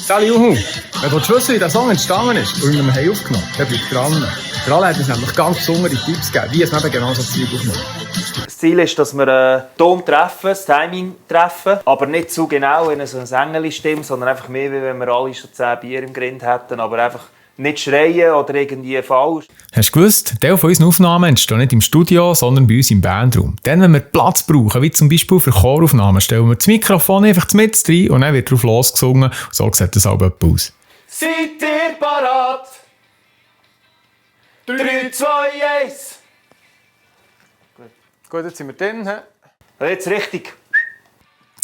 Sally Juhu, wenn du wissen, wie der Song entstanden ist und wir haben aufgenommen, dann bleib dran. Der Alain hat uns nämlich ganz besondere Tipps gegeben, wie es eben genau so Zeug aufnimmt. Das Ziel ist, dass wir den Ton treffen, das Timing treffen, aber nicht zu genau in so eine Engel-Stimme, sondern einfach mehr, wie wenn wir alle schon 10 Bier im Grind hätten, aber einfach nicht schreien oder irgendwie falsch. Hast du gewusst, Teil von unseren Aufnahmen entstehen nicht im Studio, sondern bei uns im Bandraum. Dann, wenn wir Platz brauchen, wie zum Beispiel für Choraufnahmen, stellen wir das Mikrofon einfach mit rein und dann wird drauf losgesungen. So sieht das Album aus. Seid ihr parat? 3, 2, 1. Gut, jetzt sind wir drin. Jetzt richtig.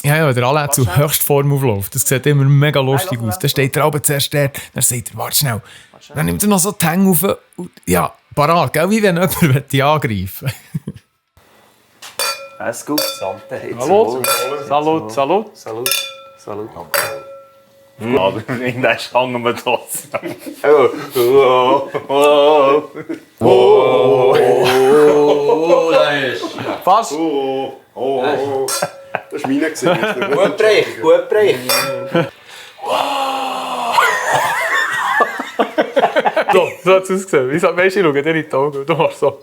Ja, der Alain zur Höchstform aufläuft. Das sieht immer mega lustig aus. Dann steht der Abend zuerst der, dann sagt er, warte schnell. Dann nimmt er noch so die Hänge auf und ja, parat, gell? Wie wenn jemand dich angreifen will. Alles gut. Sante. Salut. Salut. Salut. Salut. Salut. Irgendwann hängen wir das. Fast. Das war meine. Gut Brech, gut Brech. So hat es ausgesehen. Wie sagt Mensch, schau dir in die Augen. Du machst so.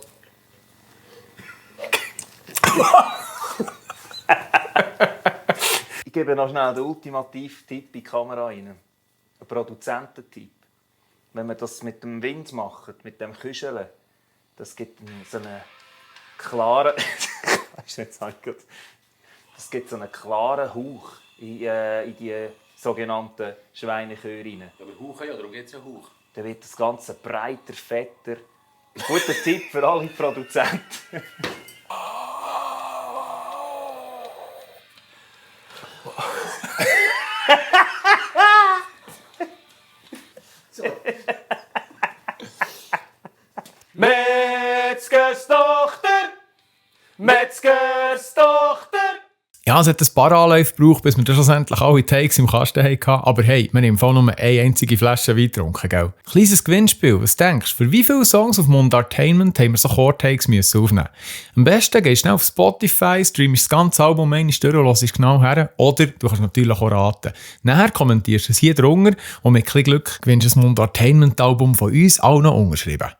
Ich gebe noch schnell den ultimativen Tipp in die Kamera rein. Ein Produzententipp. Wenn man das mit dem Wind macht, mit dem Küscheln, das gibt so einen klaren... Das gibt so einen klaren Hauch in die sogenannten Schweinechöre rein. Aber Hauch, ja, darum geht es ja Hauch. Dann wird das Ganze breiter, fetter. Ein guter Tipp für alle Produzenten. Metzgers Tochter! Metzgers Tochter! Ja, es hat ein paar Anläufe gebraucht, bis wir dann schlussendlich alle Takes im Kasten hatten. Aber hey, wir haben im Fall nur eine einzige Flasche Wein getrunken, gell? Kleines Gewinnspiel, was denkst du? Für wie viele Songs auf Mundartainment haben wir so Core-Takes aufnehmen? Am besten gehst du schnell auf Spotify, streamst das ganze Album einmal durch und hörst genau her. Oder du kannst natürlich auch raten. Nachher kommentierst du es hier drunter und mit ein bisschen Glück gewinnst du ein Mundartainment-Album von uns allen unterschrieben.